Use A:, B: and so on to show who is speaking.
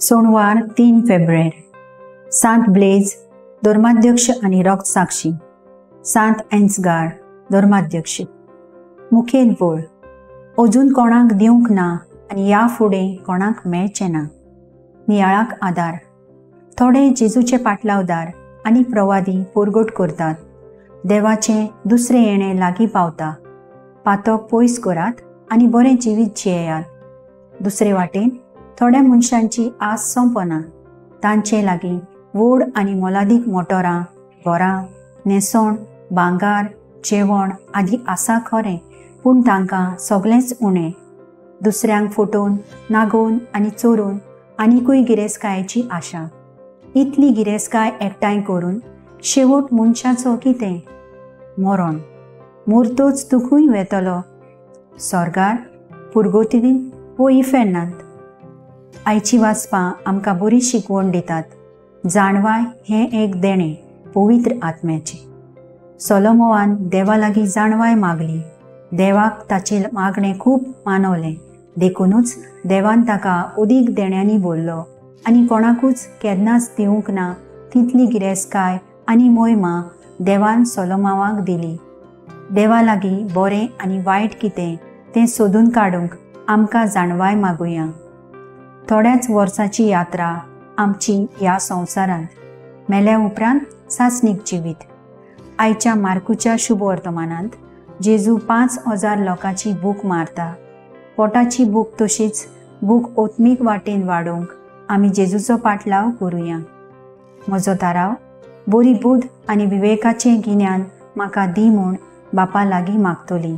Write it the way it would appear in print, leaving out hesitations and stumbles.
A: सोमवार 3 फेब्रुवारी. सांत ब्लेज धर्माध्यक्ष आनी रक्तसाक्षी, सांत एन्सगार धर्माध्यक्ष. मुखेल वळ अजून कोणाक दिवंक ना आनी ह्या फुडें कोणाक मेळचें ना. नियाळाक आदार. थोडे जेजूचे पाटलावदार आनी प्रवादी पोरगोट करतात. देवाचें दुसरें येणें लागीं पावता. पातक पयस करात आनी बरें जिवीत जियेयात. दुसरे वाटेन थोड्या मनशांची आस सोंपना. तांचे लागीं व्हड आनी मोलादीक मोटरां, घरां, न्हेसण, भांगार, जेवण आदी आसा खरें, पूण तांकां सगळेंच उणें. दुसऱ्यांक फटोवन, नागोवन आनी चोरून आनिकूय गिरेस्तकायेची आशा. इतली गिरेस्तकाय एकठांय करून शेवट मनशाचो कितें? मरण. मोरतोच तूं खंय वेतलो? स्वर्गार, पुरगोतीन वो इफेर्नांत? आयची वाचपां आमकां बरी शिकवण दितात. जाणवाय हें एक देणें पवित्र आत्म्याचें. सोलोमोवान देवा लागीं जाणवाय मागली. देवाक ताचें मागणें खूब मानवलें, देखुनूच देवान ताका अदीक देण्यांनी भरलो आनी कोणाकूच केन्नाच दिवंक ना तितली गिरेस्तकाय आनी मोहिमा देवान सोलोमावाक दिली. देवा लागीं बरें आनी वायट कितें तें सोदून काडूंक आमकां जाणवाय मागुया. थोड्याच वर्साची यात्रा आमची ह्या संवसारांत. मेल्या उपरांत सासणीक जिवीत. आयच्या मार्कुच्या शुभ वर्तमानांत जेजू 5000 लोकांची भूक मारता. पोटाची भूक तशीच भूक ओत्मीक वाटेन वाडोवंक आमी जेजूचो पाटलाव करुया. म्हजो थाराव, बरी बुद्ध आनी विवेकाचें गिन्यान म्हाका दी म्हूण बापा लागीं मागतली.